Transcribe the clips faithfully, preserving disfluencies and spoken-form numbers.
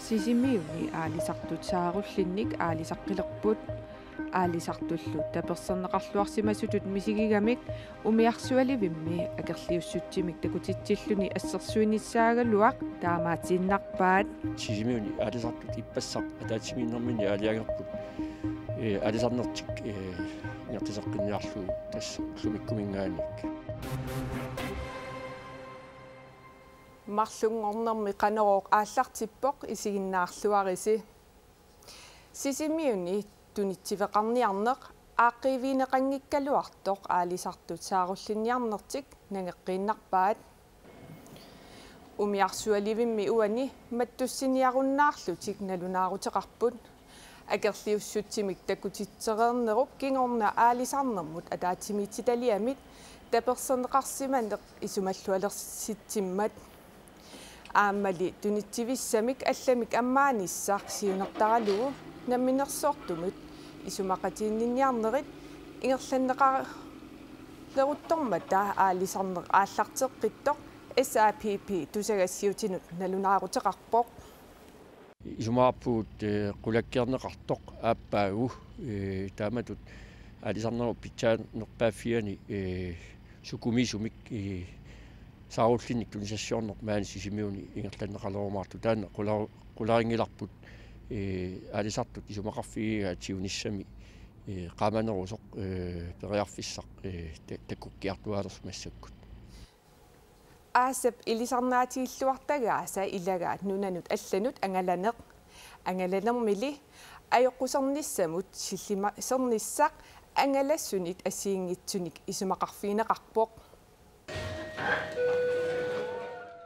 Sisimiuni aalisartut saarullinnik aalisaqqilerput. Aalisartullu taperserneqarluarsimasutut misigigamik umiarsualivimmi akerliussutsimik takutitsilluni assersuinissaagaluaq taamaatiinnarpaat. Sisimiuni aalisartut ippassaq ataatsimiinnerminni aalajangerput. Ee, aalisarnertik, ee, ingerlateqqinniarlugu tassa ullumikkuminngaanniit. Marlunngornermi Qanorooq aallartippoq, isiginnaarluarisi. Sisimiuni tunitsiveqarniarneq aaqqiivigineqanngikkaluartoq aalisartut saarullinniarnertik nangeqqiinnarpaat. Umiarsualivimmi uani mattussiniarunnaarlutik nalunaaruteqarput. Akerliussutsimik takutitsereernerup kingorna aalisarnermut ataatsimiititaliamit taperserneqarsimaneq isumallualersitsimmat. Aammali tunitsivissamik allamik ammaanissaq siunertaralugu namminersortumut isumaqatiginninniarnerit ingerlanneqaleruttormata aalisarneq aallarteqqittoq S A P P tusagassiutinut nalunaaruteqarpoq. Isumaqarpugut, ee, qulakkeerneqartoq aappaagu, ee, taamatut aalisarnerup pitsaanerpaaffiani, ee, sukumiisumik, ee, saarullinnik tunisassiorneq maani Sisimiuni ingerlanneqalerumaartoq. Taanna qula-, qularinngilarput, ee, aalisartut isumaqarfigigaat siunissami, ee, qaamanerusoq, ee, periarfissaq, ee, ta-, takkukkiartuaalersoq massakkut. Aasap ilisarnaatigilluartagaasa ilagaat nunanut allanut angalaneq. Angalanermili ajoqusernissamut sillimasernissaq angalasunit assigiinngitsunik isumaqarfigineqarpoq.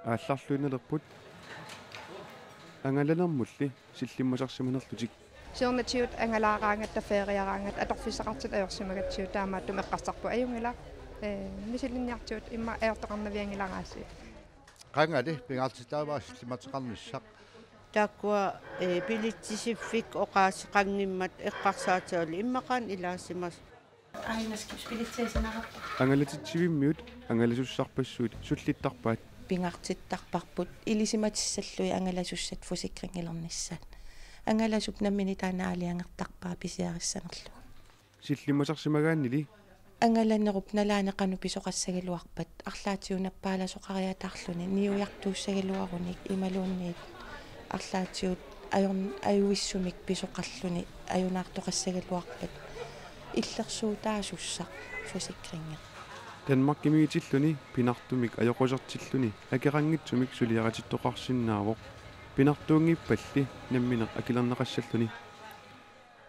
Aallarluinnalerput angalanermulli sillimmasarsimanerlutik. Siornatigut angalaaraangatta, feriaraangatta atorfissaqartut ajorsimagatsigu, taamaattumik eqqarsarpunga ajunngilaq. Ee, misiliiniartigut immaqa ajortoqarnavianngilaraasiit. Qangali pingaartittavaa sillimmateqarnissaq. Taakkua, ee, bilitsisiffik oqaaseqanngimmat eqqarsaatigalugu immaqaana ilaasimasut. Aina skibsbillettiisinarpoq. Angalatitsivimmiut angalasussarpassuit sullittarpaat. Pingaartittarparput ilisimatissallugit angalasussat forsikringilernissaat. Angalasup nammineq taanna aalajangertarpaa pisiarissanerlugu. Sillimmasarsimagaannili. Angalanerup nalaani qanoq pisoqassagaluarpat, arlaatigut nappaalasoqariataarluni niuertuussagaluarunik imaluunniit arlaatigut ajorn-, ajornartumik pisoqarluni ajunaartoqassagaluarpat illersuutaasussaq forsikringi. Danmarkimiitilluni pinartumik ajoqusertilluni akeqanngitsumik suliaritittoqarsinnaavoq. Pinartuunngippalli nammineq akilerneqassalluni.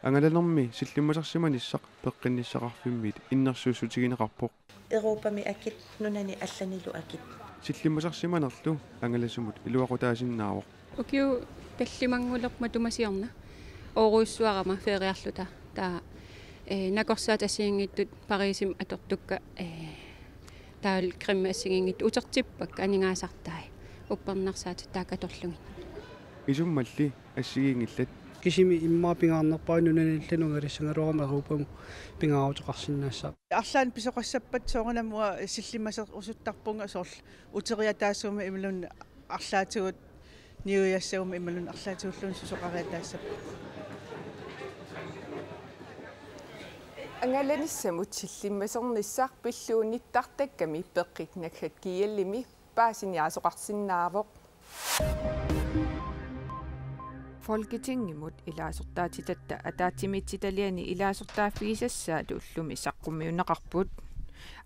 Angalanermi sillimmasarsimanissaq peqqinnissaqarfimmiit innersuussutigineqarpoq. Europami akit, nunani allanilu akit. Sillimmasarsimanerlu angalasumut iluaqutaasinnaavoq. Ukiut tallimanngulerput matuma siorna. Oorujussuarama feriarluta. Taava, ee, nakorsaat assigiinngitsut Parisimi atortukka, ee, taavalu Krimimi assigiinngitsut utertippakka aningaasartai. Uppernarsaatit taakku atorlugit. Isummalli assigiinngillat. Kisimi immaqa pingaarnerpaavoq nunanit allanut angalissagaluaruma Europamut pingaaruteqarsinnaassaaq. Arlaannik pisoqassappat soorunami uanga sillimmasarusuttarpunga, soorlu uteriataassaguma imaluunniit arlaatigut niuiassaguma imaluunniit arlaatigulluunniit susoqariataassappat. Angalanissamut sillimmasernissaq pillugu nittartakkami Peqqik Naggaq G L-imi paasiniaasoqarsinnaavoq. Folketingimut ilaasortaatitatta ataatsimiititaliani ilaasortaaffigisassaat ullumi saqqummiunneqarput.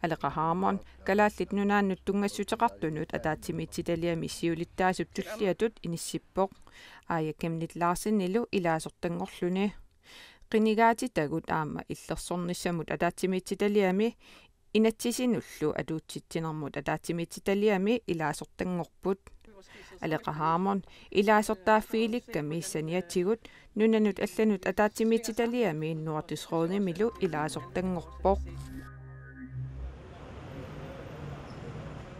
Aleqa Hammond, Kalaallit Nunaannut tunngassuteqartunut ataatsimiititaliami siulittaasup tulliatut inissippoq, Aaja Chemnitz Larsenilu ilaasortanngorluni. Qinigaatitagut aamma illersornissamut ataatsimiititaliami inatsisinullu atuutsitsinermut ataatsimiititaliami ilaasortanngorput. Aleqa Hammond ilaasortaaffigilikkami saniatigut nunanut allanut ataatsimiititaliami Nordisk Rådimilu ilaasortanngorpoq.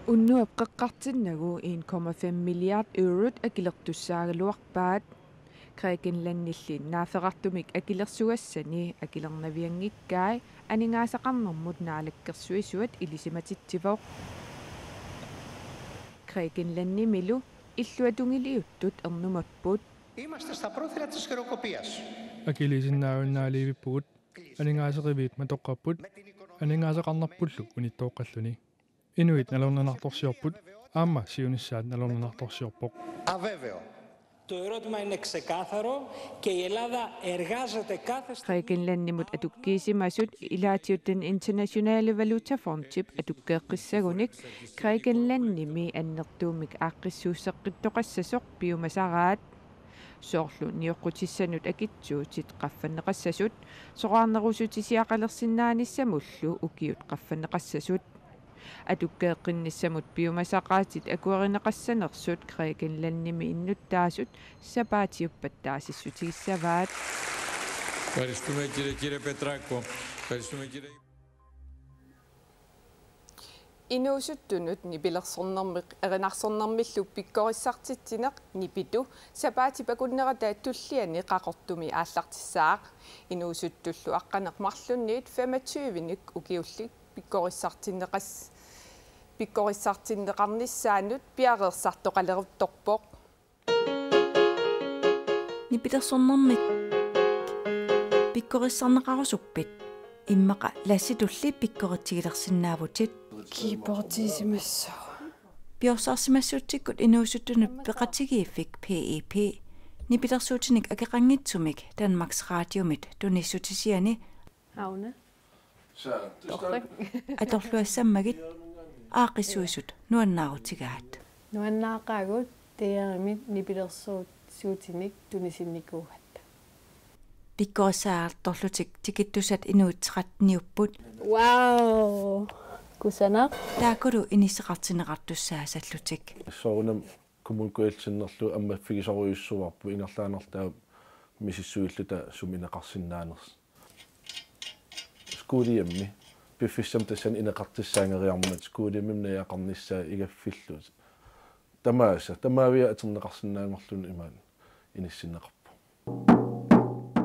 Unnuap qeqqartinnagu en komma fem milliard eurot akilertussaagaluarpaat. Grækenlandilli naafferartumik akilersugassani akilernavianngikkai aningaasaqarnermut naalakkersuisuat ilisimatitsivoq. Grækenlandimilu illuatungiliuttut ernumapput. Είμαστε στα πρόθυρα της χρεοκοπίας. Akiliisinnaajunnaaliivippugut, aningaaseriviit matoqqapput, aningaasaqarnerpullu unittooqqalluni. Inuit nalorninartorsiorput, aamma siunissaat nalorninartorsiorpoq. Αβέβαιο. Το ερώτημα είναι ξεκάθαρο και η Ελλάδα εργάζεται κάθε στιγμή. Grækenlandimut atukkiisimasut ilaatigut Den Internationale Valutafondip atukkeeqqissagunik Grækenlandimi annertuumik aaqqissuusseqqittoqassasoq piumasaraat. Soorlu nioqqutissanut akitsuutit qaffanneqassasut, soraarnerusutisiaqalersinnaanissamullu ukiut qaffanneqassasut. Atukkeeqqinnissamut piumasaqaatit akuerineqassanersut Grækenlandimi innuttaasut sapaatiuppat taasissutigissavaat. Ευχαριστούμε, κύριε, κύριε Πετράκο. Ευχαριστούμε, κύριε. Inuusuttunut nipilersornermik erinarsornermillu pikkorissartitsineq NIPITU sapaatip akunnerata tulliani Qaqortumi aallartissaaq. Inuusuttullu aqqaneq-marlunniit femogtyvenik ukiullit pikkorissartinneqas-, pikkorissartinneqarnissaannut piareersartoqaleruttorpoq. Nipilersornermik pikkorissarneqarusuppit? Immaqa Lassitulli pikkoritsigilersinnaavutit. Keyboardiisimassooq. Piorsarsimassutsikkut inuusuttunut peqatigiiffik P E P. Nipilersuutinik akeqanngitsumik Danmarks Radiomit tunissutisiani. Auna. Atorluassammagit, aaqqissuisut nuannaarutigaat. Nuannaaqaagut, D R-imit nipilersuutinik tunisinnikuugatta. Pikkorissaartorlutik tikittussat inuit tretteniupput. Wow! Kusanaq. Taakkulu inissaqartinneqartussaasallutik. Soorunami Kommune Kujalleq sinnerlugu ammaffigisorujussuuarput ingerlaannarluta misissuilluta sumi ineqarsinnaanersoq. Skolehjemmi piffissami tassani ineqartussaageriarmat skolehjemmimi najugaqarnissaa igaffillu. Tamaasa, tamaavia atorneqarsinnaanngorluni imaat inissinneqarpoq.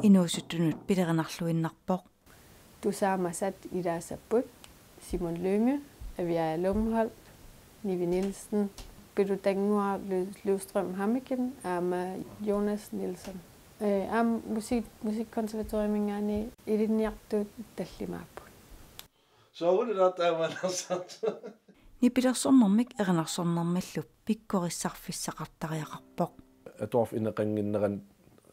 Inuusuttunut pilerinarluinnarpoq. Tusaamasat ilaasapput Simon Lyngø, Aviaja Lumholt, Nivi Nielsen, Pilutannguaq Lø-, Løvstrøm Hammeken, aamma Jonas Nielsen. Eh, aamma musik-, Musikkonservatoriuminngaanniit ilinniartut tallimaapput. Soorunami taamaannersartoq. Nipilersornermik erinarsornermillu pikkorissarfissaqartariaqarpoq. Atuarfik ineqannginnerani,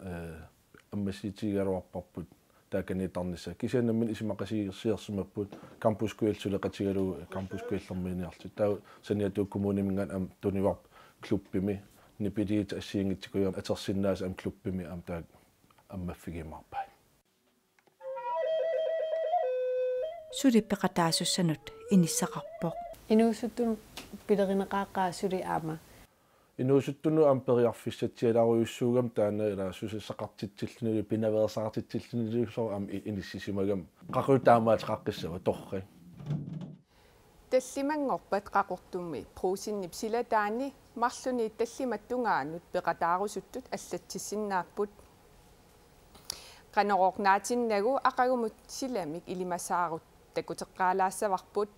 eh, ammassutigigaluarparput taakaniittarnissaa. Kisianni nammineq isumaqatigiissiorsimapput Campus Kujalleq suleqatigalugu Campus Kujallermiiniarlutik. Taava saniatigut kommuniminngaanniit aamma tunivarput klubbimi NIPIT-it assigiinngitsukujummik atorsinnaasut aamma klubbimi aamma taakku ammaffigiumaarpai. Suli peqataasussanut inissaqarpoq. Inuusuttunut pilerineqaqqaa suli aamma. Inuusuttunut aamma periarfissatsialaarujussuugami taanna ilaa susassaqartitsillunilu pinaveersaartitsillunilu soorlu aamma i-, inissisimagami qaqugu taamaateqaqqissava torrak. Tallimanngorpat Qaqortumi Brugsenip silataani marlunni tallimat tungaanut peqataarusuttut allatsissinnaapput. Qanorooq naatinnagu aqagumut silamik ilimasaarut takuteqqaalaassavarput.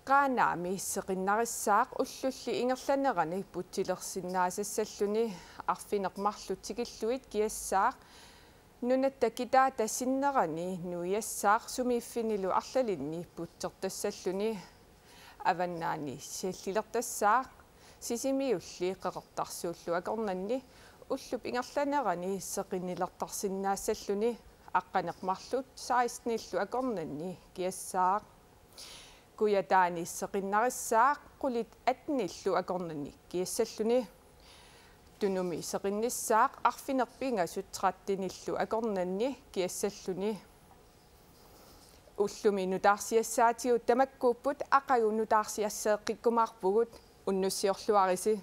Qaanaami seqinnarissaaq ullulli ingerlanerani putsilersinnaasassalluni, arfineq-marluk tikillugit kiassaaq nunatta kitaata sinnerani nuiassaaq sumiiffinilu arlalinni putsertassalluni. Avannaani sallilertassaaq Sisimiulli Qeqertarsuullu akornanni ullup ingerlanerani seqinnilertarsinnaassalluni, aqqaneq-marluk sekstenillu akornanni kiassaaq. Kujataani seqinnarissaaq qulit attenillu akornanni kiassalluni. Tunumi seqinnissaaq arfineq-pingasut trettenillu akornanni kiassalluni. Ullumi nutaarsiassaatigut tamakkuupput, aqagu nutaarsiasseeqqikkumaarpugut, unnussiorluarisi.